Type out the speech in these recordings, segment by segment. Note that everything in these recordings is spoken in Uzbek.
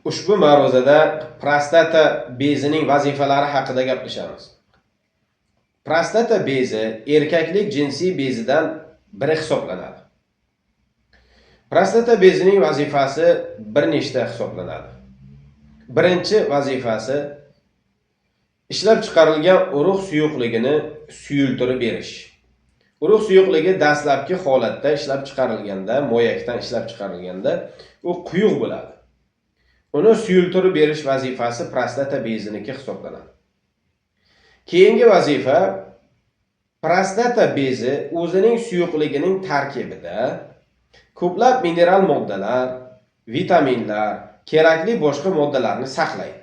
Ushbu ma'ruzada prostata bezining vazifalari haqida gaplashamiz. Prostata bezi erkaklik jinsiy bezidan biri hisoblanadi. Prostata bezining vazifasi bir nechta hisoblanadi. Birinchi vazifasi ishlab chiqarilgan urug' suyuqligini suyultirib berish. Urug' suyuqligi dastlabki holatda ishlab chiqarilganda, moyakdan ishlab chiqarilganda u quyuq bo'ladi. Uni suyultirib berish vazifasi prostata beziniki hisoblanadi. Keyingi vazifa, prostata bezi o'zining suyuqligining tarkibida ko'plab mineral moddalar, vitaminlar, kerakli boshqa moddalarni saqlaydi.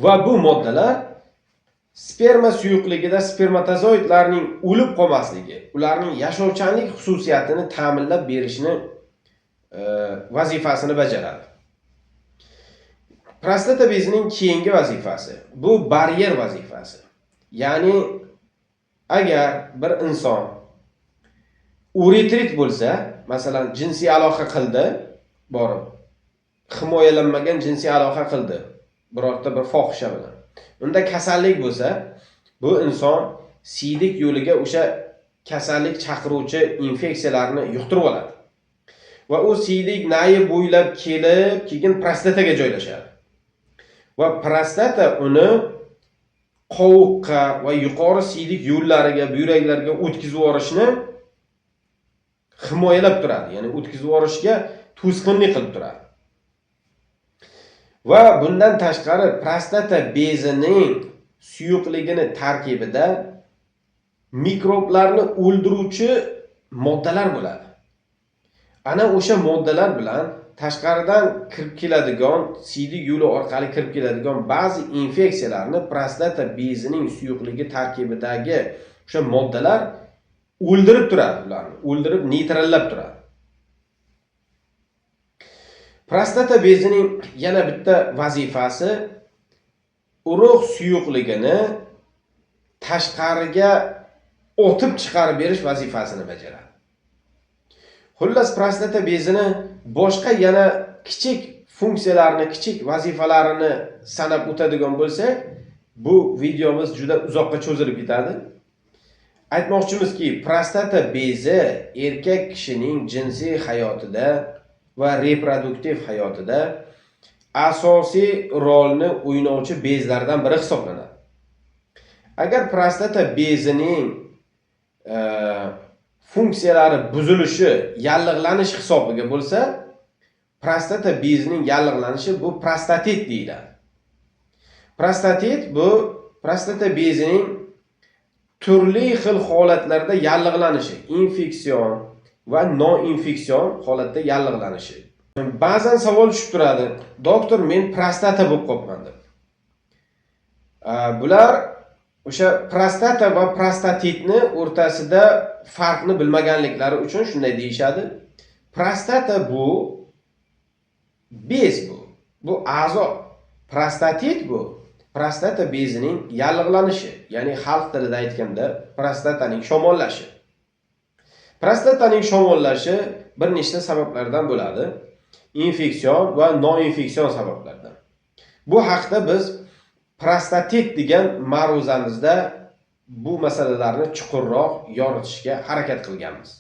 Va bu moddalar sperma suyuqligida spermatozoidlarning o'lib qolmasligi, ularning yashovchanlik xususiyatini ta'minlab berishni vazifasini bajaradi. Prostata bezining keyingi vazifasi bu baryer vazifasi. Ya'ni agar bir inson uretrit bo'lsa, masalan, jinsiy aloqa qildi, borib himoyalanmagan jinsiy aloqa qildi birorta bir fohisha bilan. Unda kasallik bo'lsa, bu inson siydik yo'liga o'sha kasallik chaqiruvchi infeksiyalarni yuqtirib oladi. Va u siydik nayi bo'ylab kelib, keyin prostataga joylashadi. Va prostata uni qovuqqa va yuqori siydik yo'llariga, buyraklarga o'tkazib yuborishni himoyalab turadi. Ya'ni o'tkazib yuborishga to'sqinlik qilib turadi. Va bundan tashqari prostata bezining suyuqligini tarkibida mikroblarni o'ldiruvchi moddalar bo'ladi. Ana o'sha moddalar bilan tashqaridan kirib keladigan, siydik yo'li orqali kirib keladigan ba'zi infeksiyalarni prostata bezining suyuqligi tarkibidagi o'sha moddalar o'ldirib turadi ularni, o'ldirib neytrallab turadi. Prostata bezining yana bitta vazifasi urug' suyuqligini tashqariga otib chiqarib berish vazifasini bajaradi. Xullas, prostata bezini boshqa yana kichik funksiyalarini, kichik vazifalarini sanab o'tadigan bo'lsak, bu videomiz juda uzoqqa cho'zilib ketadi. Aytmoqchimizki, prostata bezi erkak kishining jinsiy hayotida va reproduktiv hayotida asosiy rolni o'ynovchi bezlardan biri hisoblanadi. Agar prostata bezining funksiyalari buzilishi yallig'lanish hisobiga bo'lsa, prostata bezining yallig'lanishi bu prostatit deyiladi. Prostatit bu prostata bezining turli xil holatlarda yallig'lanishi, infeksion va noinfeksion holatda yallig'lanishi. Ba'zan savol tushib turadi: "Doktor, men prostata bo'lib qolibman", deb. Bular o'sha prostata va prostatitni o'rtasida farqni bilmaganliklari uchun shunday deyishadi. Prostata bu bez bu. Bu a'zo. Prostatit bu prostata bezining yallig'lanishi, ya'ni xalq tilida aytganda prostataning shamollashi. Prostataning shamollashi bir nechta sabablardan bo'ladi. Infeksion va noinfeksion sabablardan. Bu haqda biz prostatit degan ma'ruzamizda bu masalalarni chuqurroq yoritishga harakat qilganmiz.